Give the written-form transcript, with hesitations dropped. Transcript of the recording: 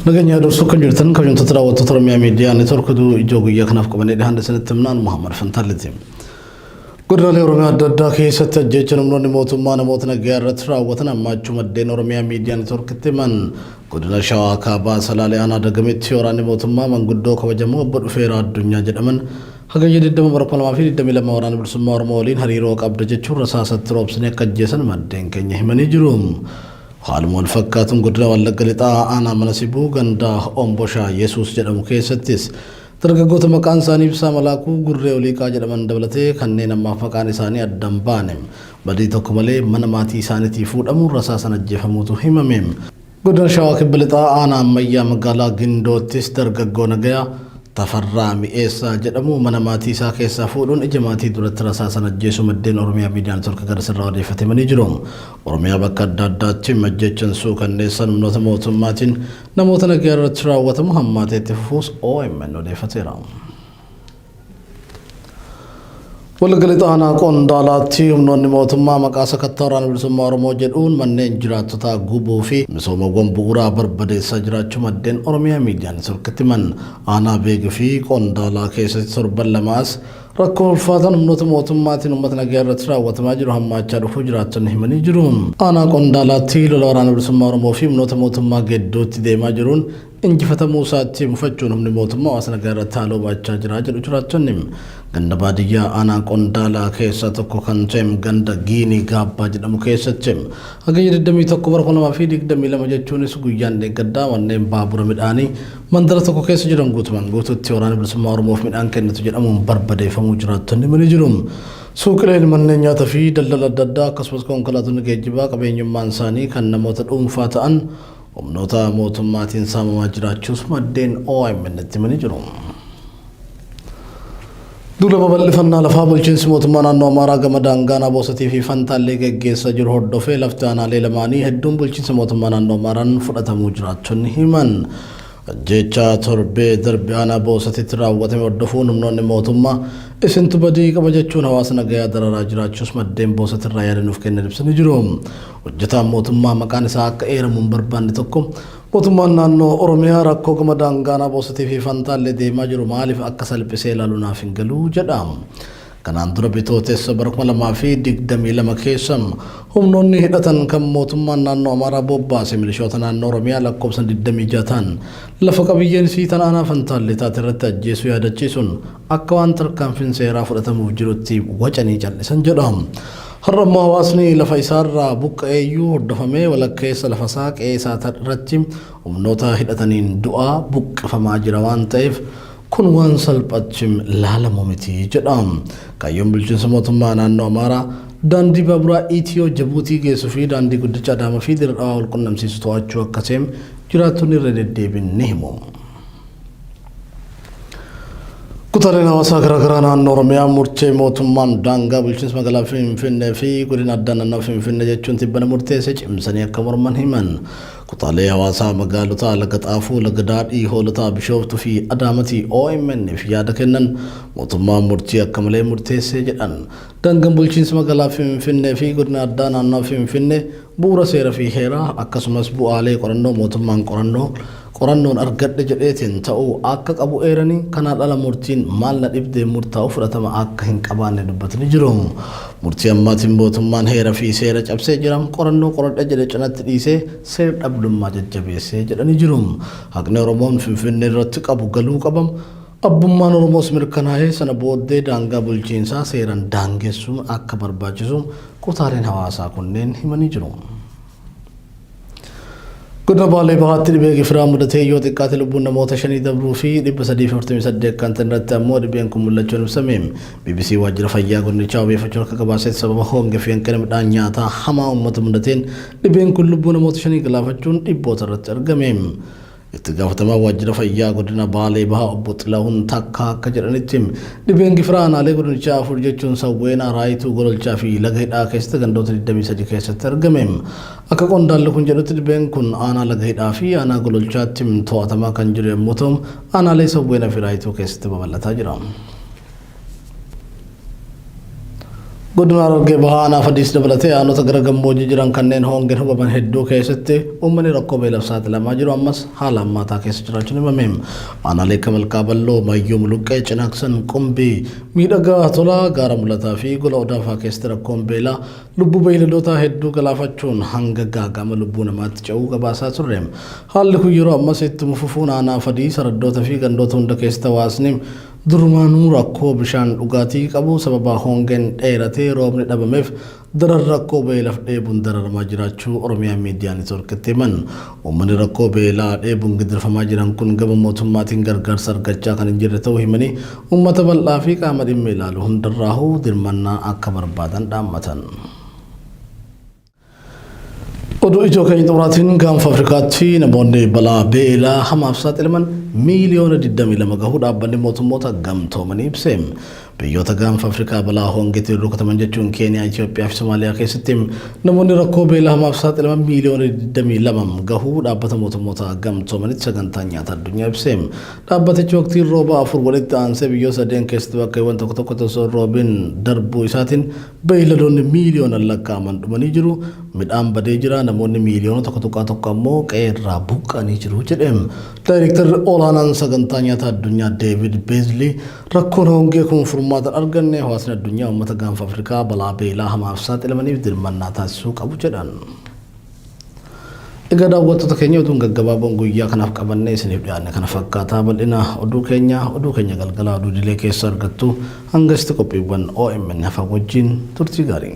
Nageenya dursuu kan jirtan kabajamtoota daawwattoota Oromiyaa Miidiyaa Neetwoork oduu ijoo guyyaa kanaaf qabannee dhiyaanne isinitti himnaan Muhammad Fantaalleeti. Godinaalee Oromiyaa adda addaa keessatti ajjeechaan humnoonni mootummaa namoota nagayaa irratti raawwatan hammaachuu maddeen Oromiyaa Miidiyaa Neetwoorkitti himan. Godina Shawaa Kaabaa Salaalee Aanaa Dagamitti waraanni mootummaa manguddoo kabajamoo Obbo Dhufeeraa Addunyaa jedhaman Hagayya 20 bara 2022 Waraana Bilisummaa Oromoo waliin hariiroo qabda jechuun rasaasa itti roobsanii akka ajjeesan maddeen keenya himanii jiru. Haaluma wal fakkaatuun godina Wallagga Lixaa aanaa Mana Sibuu ganda Omboshaa Yesuus jedhamu keessattis dargaggoota maqaan isaanii Ibsaa Malaakuu, Gurree Oliiqaa jedhaman dabalatee kanneen ammaaf maqaan isaanii adda hin baane badii tokko malee mana maatii isaaniitii fuudhamuun rasaasan ajjeefamuutu himame. Godina Shawaa Kibba Lixaa Aanaa Ammayyaa Magaalaa Gindoottis dargaggoo Nagayaa Tafarraa Mi'eessaa jedhamu mana maatii isaa keessaa fuudhuun ija maatii duratti rasaasan ajjeesuu maddeen Oromiyaa Miidiyaa Network garasirraa odeeffate himanii jiru. Oromiyaa bakka adda addaatti ajjeechaan suukanneessaan humnoota mootummaatiin namoota nagayaa irratti raawwatamu hammaatee itti fufuus OMN odeeffateera. Wallagga Lixa Aanaa Qondaalaatti humnoonni mootummaa maqaa sakattaa Waraana Bilisummaa Oromoo jedhuun manneen jiraattotaa gubuu fi misoomawwan bu'uuraa barbadeessaa jiraachuu maddeen Oromiyaa Miidiyaa Neetworkitti himan. Aanaa Beegii fi Qondaalaa keessatti torban lama as rakkoon ulfaataan humnoota mootummaatiin uummata nagaa irratti raawwatamaa jiru hammaachaa dhufuu jiraattonni himanii jiru. Aanaa Qondaalaatti lola Waraana Bilisummaa Oromoo fi humnoota mootummaa gidduutti deemaa jiruun injifatamuu isaatti mufachuun humni mootummaa hawaasa nagaa irratti haaloo ba'achaa jira jedhu jiraattonni. Ganda baadiyyaa aanaa Qondaalaa keessaa tokko kan ta'e ganda Giinii Gaabbaa jedhamu keessatti Hagayya 21 bara 2022 jechuunis guyyaan dheengaddaa manneen baabura midhaanii mandara tokko keessa jiran guutumaan guutuutti Waraana Bilisummaa Oromoof midhaan kennitu jedhamuun barbadeeffamuu jiraattonni himanii jiru. Suuqileen, manneen nyaata fi daldala adda addaa akkasumas konkolaatonni geejjibaa qabeenyummaan isaanii kan namoota dhuunfaa ta'an Humnoota mootummaatiin saamamaa jiraachuus maddeen OMN'tti himanii jiru. Duula babal'ifannaa lafaa bulchiinsi mootummaa naannoo Amaaraa gama daangaa Naabosatii fi Fantaallee geggeessaa jiru hordofee lafti aanaalee lamaanii hedduun bulchiinsa mootummaa naannoo Amaaraan fudhatamuu jiraattonni himan. Ajjeechaa torbee darbe aanaa Boosatitti raawwatame hordofuun humnoonni mootummaa isintu badii qaba jechuun hawaasa nagayaa dararaa jiraachuus maddeen Boosatirraa yaada nuuf kennan ibsanii jiru. Hojjetaan mootummaa maqaan isaa akka eeramu hin barbaanne tokko mootummaan naannoo Oromiyaa rakkoo gama daangaa aanaa Boosatii fi Fantaallee deemaa jiru maaliif akka salphisee ilaalu naaf hin galu jedha. Kanaan dura Bitootessa bara 2022 keessa humnoonni hidhatan kan mootummaan naannoo Amaaraa bobbaase milishoota naannoo Oromiyaa lakkoofsan 26 ta'an lafa qabiyyeen isii tan aanaa Fantaallee taate irratti ajjeesuu yaadachiisuun akka waan tarkaanfiin seeraa fudhatamuuf jirutti wacanii cal'isan jedha. Har'a immoo hawaasni lafa isaarraa buqqa'eeyyuu hordofamee walakkeessa lafasaa qe'ee isaa irratti humnoota hidhataniin du'aa buqqifamaa jira waan ta'eef Kun waan salphatti laalamu miti jedha. Kaayyoon bulchiinsa mootummaa naannoo Amaaraa daandii baaburaa Itiyoo Jabuutii geessu fi daandii guddicha Adaamaa fi Dirre Dhawaa wal qunnamsiisu to'achuu akka ta'e jiraattonni irra deddeebiin ni himu. Kutaaleen hawaasaa garaagaraa naannoo Oromiyaa murtee mootummaan daangaa bulchiinsa magaalaa Finfinnee fi godina addaa naannoo Finfinnee jechuun tibbana murteesse cimsanii akka morman himan. Kutaalee hawaasaa magaalotaa Laga Xaafuu, Laga Daadhii, Hoolotaa, Bishooftuu fi Adaamatii OMN'f yaada kennan mootummaan murtii akka malee murteesse jedhan. Daangan bulchiinsa magaalaa Finfinnee fi godina addaa naannoo Finfinnee bu'uura seera fi heeraa akkasumas bu'aalee qorannoo mootummaan qorannoo qorannoon argadhe jedheetiin ta'uu akka qabu eeranii, kanaan ala murtiin maal na dhibdeen murtaa'u fudhatama akka hin qabaanne dubbatanii jiru. Murtii ammaatiin mootummaan heera fi seera cabsee jira, qorannoo qoradhe jedhe cinatti dhiisee seer dhablummaa jajjabeesse jedhanii jiru. Haqni Oromoon Finfinnee irratti qabu galuu qaba. Abbummaan Oromoos mirkanaa'ee sana booddee daangaa bulchiinsaa seeran daangessuun akka barbaachisu kutaaleen hawaasaa kunneen himanii jiru. Godina Baalee Bahaatti dhibee gifiraa mudatee yoo xiqqaate lubbuun namoota shanii dabruu fi 348 kan ta'an irratti ammoo dhibeen kun mul'achuun ibsame. BBC waajjira fayyaa godinichaa wabeeffachuun akka gabaasetti sababa hongee fi hanqina midhaan nyaataa hamaa uummata mudateen dhibeen kun lubbuu namoota shanii galaafachuun dhibboota irratti argame. Itti gaafatamaan waajjira fayyaa godina Baalee Bahaa obbo Xilahuun Takkaa akka jedhanitti dhibeen gifiraa aanaalee godinichaa afur jechuun Sawweenaa, Raayituu, Gololchaa fi Laga Hidhaa keessatti gandoota 23 keessatti argame. Akka qondaalli kun jedhutti dhibeen kun aanaa Laga Hidhaa fi aanaa Gololchaatti to'atamaa kan jiru yommuu ta'u aanaalee Sawweenaa fi Raayituu keessatti babal'ataa jira. Godina Harargee Bahaa Aanaa Fadiis dabalatee aanota gara gammoojjii jiran kanneen hongeen hubaman hedduu keessatti uummanni rakkoo beelaaf saaxilamaa jiru ammas haala hammaataa keessa jiraachuun himame. Aanaalee akka Malkaa Balloo, Mayyuu Muluqqee, Cinaaksan, Qumbii, Miidhagaa Tolaa, Gaara Mul'ataa fi Gola Odaa fa'aa keessatti rakkoon beelaa lubbuu beeyladootaa hedduu galaafachuun hanga gaaga'ama lubbuu namaatti ce'uu gabaasaa turre. Haalli kun yeroo ammas ittuma fufuun aanaa Fadiis, araddoota fi gandoota hunda keessatti hawaasni Durumaanuu rakkoo bishaan dhugaatii qabu sababa hongeen dheeratee roobni dhabameef daran rakkoo beelaf dheebuun dararamaa jiraachuu Oromiyaa Miidiyaa Neetwoorkitti himan. Uummanni rakkoo beelaa dheebuun gidirfamaa jiran kun gama mootummaatiin gargaarsa argachaa kan hin jirre ta'uu himanii uummata bal'aa fi qaama dhimmi ilaalu hundarraahuu dirmannaa akka barbaadan dhaammatan. Oduu ijoo keenya xumuraatiin gaanfa Afrikaatti namoonni balaa beelaa hamaaf saaxilaman miiliyoona 22 gahuu dhaabbanni mootummoota gamtoomanii ibse. Biyyoota gaanfa Afrikaa balaa hongeetiin rukutaman jechuun Keeniyaa, Itoophiyaa fi Somaaliyaa keessatti namoonni rakkoo beelaa hamaaf saaxilaman miiliyoona 22 gahuu dhaabbata mootummoota gamtoomanitti sagantaan nyaata addunyaa ibse. Dhaabbatichi waqtiin roobaa afur walitti aansee biyyoota sadeen keessatti bakkeewwan tokko tokkotti osoo hin roobin darbuu isaatiin Beeyladoonni miiliyoonaan lakkaa'aman dhumanii jiru, midhaan badee jira, namoonni miiliyoona 1.1 ammoo qe'eerraa buqqa'anii jiru jedhe. Daayirektarri olaanaan Sagantaa Nyaata Addunyaa Deevid Beezlii rakkoon hongee kun furmaata hin arganne hawaasni addunyaa uummata gaanfa Afrikaa balaa beelaa hamaaf saaxilamaniif dirmannaa taasisuu qabu jedhan. Egaa daawwattoota keenya oduun gaggabaaboon guyyaa kanaaf qabannee isiniif dhiyaanne kana fakkaataa bal'ina oduu keenya oduu keenya galgalaa oduu idilee keessa argattu hangasitti qophiiwwan OMN hafan wajjin turtii gaarii.